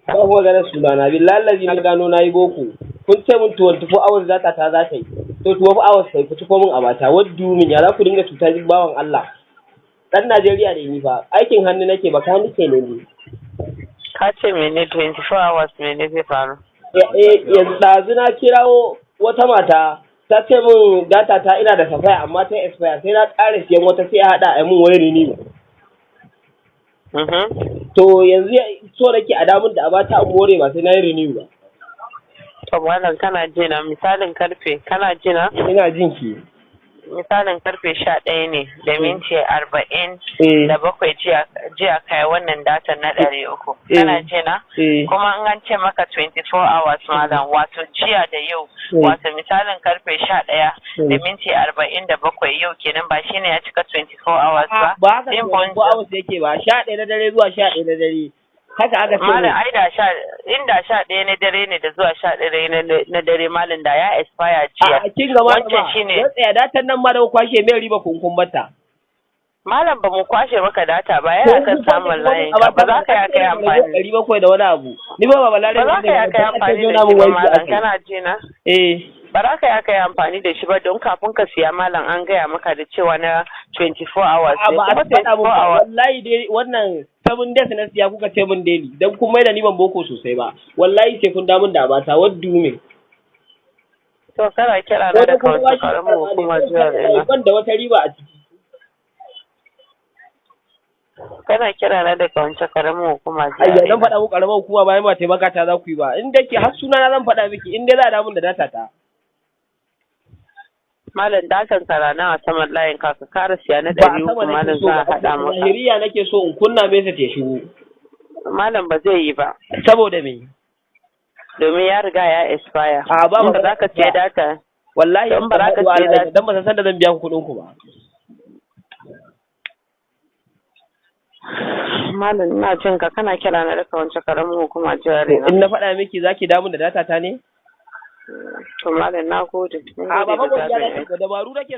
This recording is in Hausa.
Ba kuma ganin sunana, billahi lazi na gano na yi boko. Kun ce mun 24 hours data ta za ta yi. To 12 hours sai ku ci min a bata. What do you mean? Ya za ku dinga cuta bawan Allah? Dan Najeriya ne ni fa. Aikin hannu nake, bakanike ne ni. Ka ce mene 24 hours, mene zai faru? Eh, yanzu ɗazu na kirawo wata mata, ta ce min data ta ina da safaya amma ta expire, sai na ƙara siyan wata, sai a haɗa a mun wani renew. To yanzu so nake a damun da a bata in more, ba sai na yi renew ba. To malam, kana jina, misalin karfe, kana jina? Ina jin ki. Misalin karfe 11 ne da minti 47 jiya kai wannan data na 300. Kana jina? Eh. Kuma in an ce maka 24 hours, malam, wato jiya da yau, wato misalin karfe 11 da minti 47 yau kenan, ba shine ya cika 24 hours ba? Ba haka 24 hours yake ba, 11 na dare zuwa 11 na dare. Haka aka ce. Malam, ai da sha inda 11 na dare ne da zuwa 11 na dare, malam, da ya expire jiya. A kin ga Wancan shine. Dan tsaya, datan nan ma da ku kwashe mai riba kun bata. Malam, ba mu kwashe maka data ba, yana kan samun layin ka, ba za ka ya kai amfani. 700 da wani abu. Ni ba ba balare. Ba za ka ya kai amfani da shi ba, malam, kana ji na? Eh. Ba za ka ya kai amfani da shi ba, don kafin ka siya, malam, an gaya maka da cewa na 24 hours A ne. ba a Kuma faɗa mun 24 ba. hours. Wallahi dai wannan 7 days na siya, kuka ce mun daily, dan kun mai da ni ban boko sosai ba. Wallahi sai kun damun da bata. What do you mean? To kana kira na da kawai karamin hukumar jihar ina. Ban da wata riba a ciki. Kana kira na daga wancan karamin hukumar Ai jihar zan ina. faɗa muku karamar hukuma bayan ba taimaka ta za ku yi ba. In dai ke har suna na zan faɗa miki in dai za a damun da data ta. Malam, datan ka na a saman layin ka, ka kara siya na Ba a 300, sama nake malam, so za a ba. haɗa maka. Zahiriya nake so in kunna mesa ta shigo. Malam, ba zai yi ba. Saboda me? Domin ya riga ya expire. A ba In ba za ka siya data. Wallahi Don ba za ka siya data. Dan ba san da zan biya ku kuɗin ku ba. Malam, ina jin ka, kana kira na daga wancan karamin hukumar jihar ina. In na faɗa miki zaki damun da data ta ne? To malam, na gode. Mun A ba gode ba da godiya zaɓin nake ba, dabaru nake.